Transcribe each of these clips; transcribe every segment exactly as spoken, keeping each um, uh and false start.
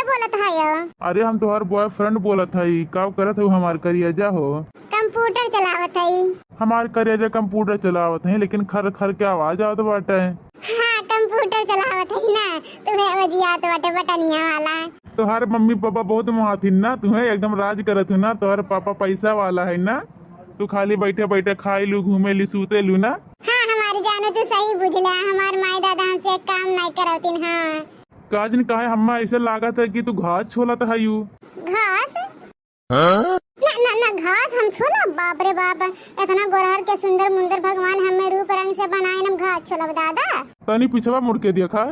बोलत हयो? अरे, हम तोहार boyfriend बोलत हई। का करत हऊ हमार करियाजा हो? Computer चलावत हई। हमार करियाजा computer चलावत हई, लेकिन खर खर के आवाज आवत बाटे। हाँ, computer चलावत हई ना, तुम्हें आवाज आवत बाटे बटनिया वाला। तोहार मम्मी पापा बहुत मोहाथिन ना, तुम्हें एकदम राज करत हो ना। तोहार पापा पैसा वाला है ना, तू खाली बैठे बैठे खाई लू, घूमे लू, सूते लू ना। हाँ, हमार जानू, तू सही बुझला, हमार माई दादा हमसे काम नाई करौतिन। हाँ। का जन काहे हम्मा ऐसे लागत है कि तू घास छोलत हयू? घास? हाँ? ना, ना, ना, घास हम छोलब? बाप रे बाप, इतना गोरहर के सुंदर मुंदर भगवान हमें रूप रंग से बनाए, हम घास छोलब दादा? तनी पिछवा मुड़ के देखा।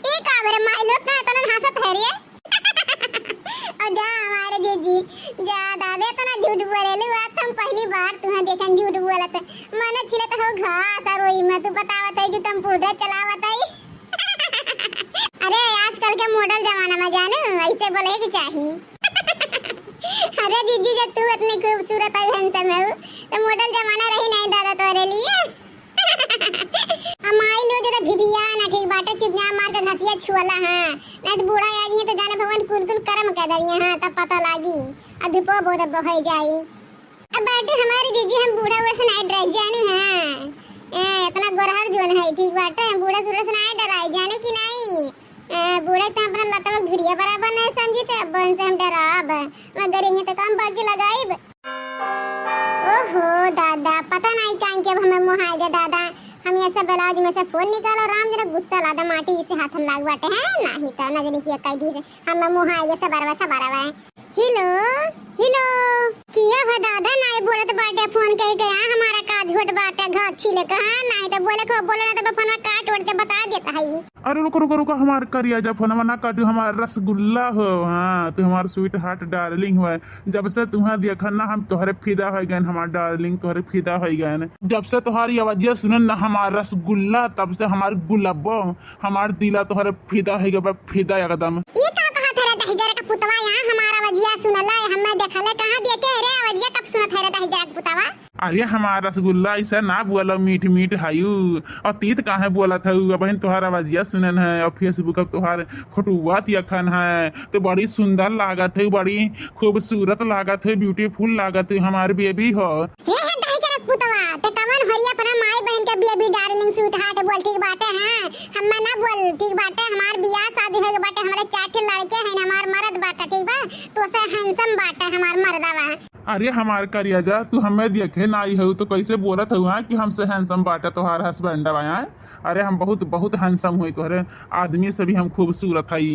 ई का बरे माई लोग का इतना हंसत है रे? और जा हमारे जीजी, जा दादा, इतना झूठ बोलेलू, आज तो हम पहली बार तुहें देखन झूठ बोलत। मने छिलत हो घास और वही में तू बतावत है कि computer चलावत है। अरे, आजकल के model जमाना में जानू, ऐसे बोले के चाही। अरे जीजी, जब तू इतनी खूबसूरत है, handsome है, तो model जमाना रही नहीं दादा तोरे लिए। हमारी लोग जरा भिभिया ना ठीक बाटे, चुपचाप मार के घसिया छुअला, हाँ, नहीं तो बूढ़ा आ जाइए तो जाने भगवान कुल कुल कर्म कर दरिए, हाँ, तब पता लागी। अब धूपो बहुत अब हो जाई। अब बैठे हमारी जीजी, हम बूढ़ा उढ़ा से नाई डराई जाने हैं। ए, इतना गोरहर जोन है, ठीक बाटे, हम बूढ़ा सूढ़ा से नाई डराई जाने कि नहीं। ए, बूढ़ा तो अपना लतवा घुरिया बराबर नहीं समझी थे, अब उनसे हम डराब। मगर यहीं तो काम बाकी लगाइब। ओहो दादा, पता नहीं काहे के अब हमें मोहाई गया दादा। हम ऐसा ब्लाउज में से फोन निकालो, राम जरा गुस्सा लादा माटी इसे हाथ हम लाग बाटे हैं, नहीं तो नजनी की कह दी से हमें मोहाई गया सबरवा सबरवा है। हेलो, हेलो, किया हो दादा, नाई बोलत बाटे, फोन कई के, आ, हमारा का झूठ बाटे, घर छिले कहाँ, नाई तो बोले को, बोले ना तो फोन काट उड़ के बता देता है। अरे रुको, रुको, रुको, हमार करिया जा, फोनवा ना काटू, हमार रसगुल्ला हो, हाँ, तू हमार sweetheart darling हो, जब से तुम्हें देखन ना हम तोहरे फिदा हो गए, हमार darling तोहरे फिदा हो गए, जब से तुम्हारी आवाजिया सुनन ना हमार रसगुल्ला, तब से हमार गुलाबो हमार दिला तोहरे फिदा है गबा, फिदा एकदम। ई का कहा था रे दहिजर का पुतवा, यहाँ हमारा आवाजिया सुनला है, हमें देखले कहाँ देखे है रे, आवाजिया कब सुनत है रे दहिजर का पुतवा? अरे हमार रसगुल्ला ऐसा ना बोलो, मीठ मीठ हायू। और तीत काहे बोलत हऊ? अबहिन तोहार आवाजिया सुनन है और Facebook अब तोहार फोटुआ तियखन है, तो बड़ी सुंदर लागत है, बड़ी खूबसूरत लागत है, beautiful लागत है हमार baby हो। हे, हे, दहिजरक पुतवा, ते कवन हरिया अपना माई बहन के baby darling sweetheart बोल, ठीक बाटे, हाँ? हम्मे ना बोल, ठीक बाटे? हमार बियाह शादी होइगे बाटे, हमरे चार ठे लड़के हैं, हमार मरद बाटे, ठीक बा? तो से handsome बाटे हमार मरदवा। अरे हमार करिया जा, तू हमें देखे नाई हऊ तो कैसे बोलत हऊ, हाँ, कि हमसे handsome बाटे तोहार husband बा, हाँ? अरे हम बहुत, बहुत handsome हुई, तोहरे आदमी से भी हम खूबसूरत हई।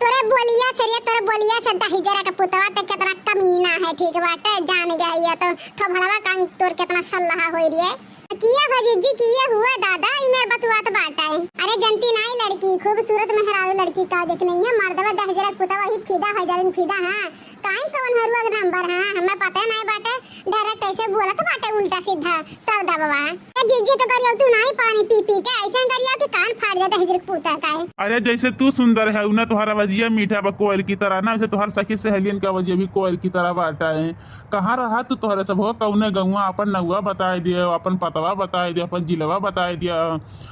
तोरे बोलिया से रे, तोरे बोलिया से दहिजरा के पुतवा ते केतना कमीना है, ठीक बाटे, जान गया ये तो थोभड़वा कान तोर केतना सल्लाह होई रे। किया हो जीजी, किया हुआ दादा, ई मेर बतुआत बाटे। अरे जनती नाई लड़की, खूबसूरत मेहरारू लड़की का देख लइहे, मर्दवा दहिजरा के पुतवा ही फिदा है, जलिन फिदा, हाँ। काई कवन हरुआ के नंबर, हाँ, हमें पता नाई बाटे, direct ऐसे बोलत बाटे उल्टा सीधा, सब दबवा। ए जीजी तो करियो तू नाई पानी पी पी के, ऐसे करियो कि कान फाड़ जाता है दहिजरा के पुता का है। अरे जैसे तू सुंदर है, उन्हें तोहरा आवाजिया मीठा बा कोयल की तरह ना, वैसे तोहर सखी सहेलियन का आवाजिया भी कोयल की तरह बाटा है। कहाँ रहा तू तोहरे सब हो, कौने गौवा, अपन नौवा बताए दियो, अपन पतवा बताए दियो, अपन जिलवा बताए दियो,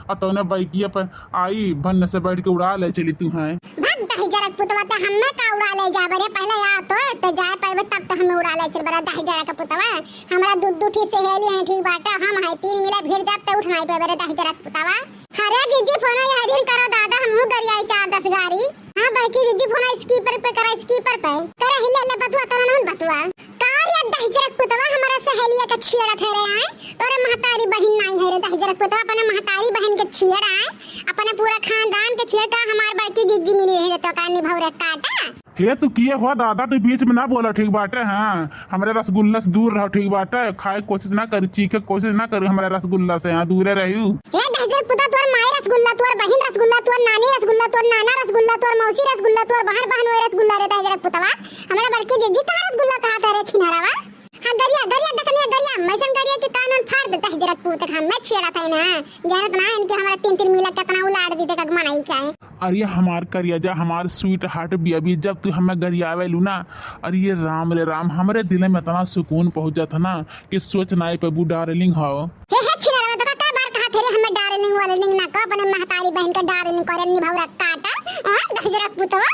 और तौने बाइकिया पर आई भन्न से बैठ के उड़ा ले चली तू हैं। भाग दहिजरा के पुतवा, ते हम्मे का उड़ा ले जाबे रे, पहले आ तो, ते जाए पाइबे तब तो हमें उड़ा ले चल बरा दहिजरा के पुतवा। हमरा दू दू ठी सहेली हैं, ठीक बाटे, हम हैं तीन मिला भिड़ जाब ते उठ नाई पाइबे रे दहिजरा के पुतवा। अरे जीजी फोन यहाँ दिन करो दादा, हमहू गरियाई चार दस गारी। हाँ बड़की जीजी फोन skipper पे करा, skipper पे करा, हिले ले बतुआ, तोरा नहन बतुआ। का रे दहिजरा के पुतवा, हमरा सहेलिया के छेड़त है रे आए, तोरे महतारी बहिन नाई है रे दहिजरा के पुतवा, अपने महतारी बहिन के छेड़ आए, अपने पूरा खानदान के छेड़ का हमार बड़की दीदी मिली है रे तो का निभौरे काटा। हे तू किए हो दादा, तू बीच में ना बोला ठीक बाटे, हाँ, हमरे रसगुल्ला से दूर रहो ठीक बाटे, खाए के कोशिश ना करी, चीखे के कोशिश ना करी हमरे रसगुल्ला से, हाँ, दूरे रहियो। हे दहिजरा के पुता, तोर माई रसगुल्ला, तोर बहिन रसगुल्ला, तोर नानी रसगुल्ला, तोर नाना रसगुल्ला, तोर मौसी रसगुल्ला, तोर बहन बहन ओए रसगुल्ला रे दहिजरा के पुतवा, हमरा बड़की दीदी कहाँ रसगुल्ला कहा था रे छिनहरावा? हाँ, गरिया, गरिया, देखनिया, गरिया, मैसन गरिया के कान उन फाड़ देता है जरा पूत का, मैं छेड़ा था ना, जानत ना इनके हमारा तीन तीन मिला कितना उलाड़ दी देखा मनाई क्या है। अरे हमार करिया जा, हमार sweetheart baby, जब तू हमें गरियावे लू ना, अरे ये राम रे राम, हमरे दिल में इतना सुकून पहुँच जाता ना कि सोच नाई पे बू darling हो। हे, हे, छिनरा, तो का बार कहा थे रे हमें darling? लिंग वाले लिंग ना को, अपने महतारी बहन के डार्लिंग करे निभौरा काटा। हाँ, दहिजरा पुतवा।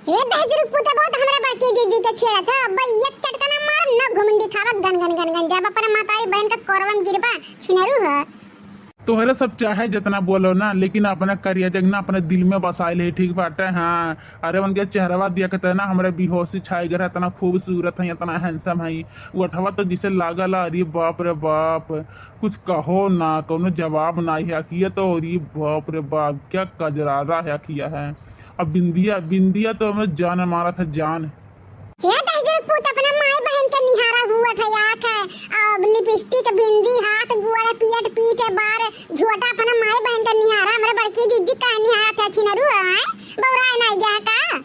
हे दहिजरा पुतवा, बहुत हमरा बड़की दीदी के छेड़त है। अब एक चटकना मार, ना घुमंडी खावा, गन, गन, गन, गन। जब अपने महतारी बहन के कोरवा में गिरबा, छिनरू है। तोहरे सब चाहे जितना बोलो ना, लेकिन अपना करिया जग ना अपने दिल में बसाए ले, ठीक बाटे? हाँ, अरे उनके चेहरवा दिया के तना हमरे बेहोशी छाई गए, इतना खूबसूरत है, इतना handsome है। उठवा तो जिसे लागल, अरे बाप रे बाप, कुछ कहो ना, कोनो जवाब ना है अखिया तो। अरे बाप रे बाप, क्या कजरारा है अखिया है। अब बिंदिया, बिंदिया तो हमें जान मारा था, जान। हे दहिजर पूत, अपना माई बहन के निहारा हुआ था, आँख है, अब लिपस्टिक, बिंदी, हाथ, गोड़, पियट, पीठ, बार, झोटा, अपना माई बहन के निहारा, हमरे बड़की दीदी का निहारा था, छिनरू है, बौराए ना गया का?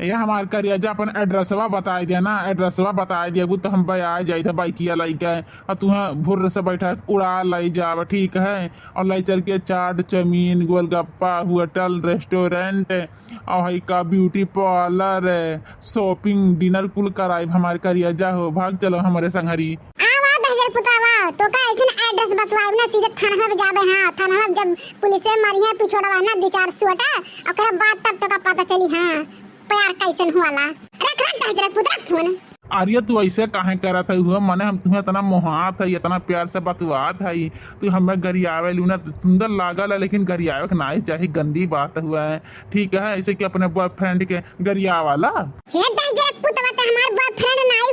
ये हमार करिया जा, अपन एड्रेसवा बताए दे ना, एड्रेसवा बताए दे, तो हम बे आ जाई था बाइकिया लइके, और तुहें भुर्र से बैठा उड़ा लई जाब, ठीक है? और लई चल के चाट, चाउमीन, गोलगप्पा, होटल, रेस्टोरेंट, और हई का ब्यूटी पार्लर, शॉपिंग, डिनर कुल कराइब हमार करिया जा हो, भाग चलो हमरे संघरी। आवा दहिजर पुतवा, तो का ऐसन एड्रेस बतलाइब ना, सीधे थाना में जाबे। हाँ, थाना में जब पुलिस से मारिया पिछोड़वा ना दो चार सोटा, ओकरे बाद तब तो का पता चली। हाँ, प्यार कैसन हुआला। रख, रख, दहिजर पुत, रख फोन। अरे तू ऐसे काहे करत है हुआ? मने हम तुम्हें इतना मोहात है, इतना प्यार से बतुआत है, तू हमें गरियावे लू ना, सुंदर लागल है, लेकिन गरियावे के नाई चाही, गंदी बात हुआ है, ठीक है? ऐसे कि अपने बॉयफ्रेंड के गरियावाला। हे दहिजर पुतवा, ते हमार बॉयफ्रेंड ना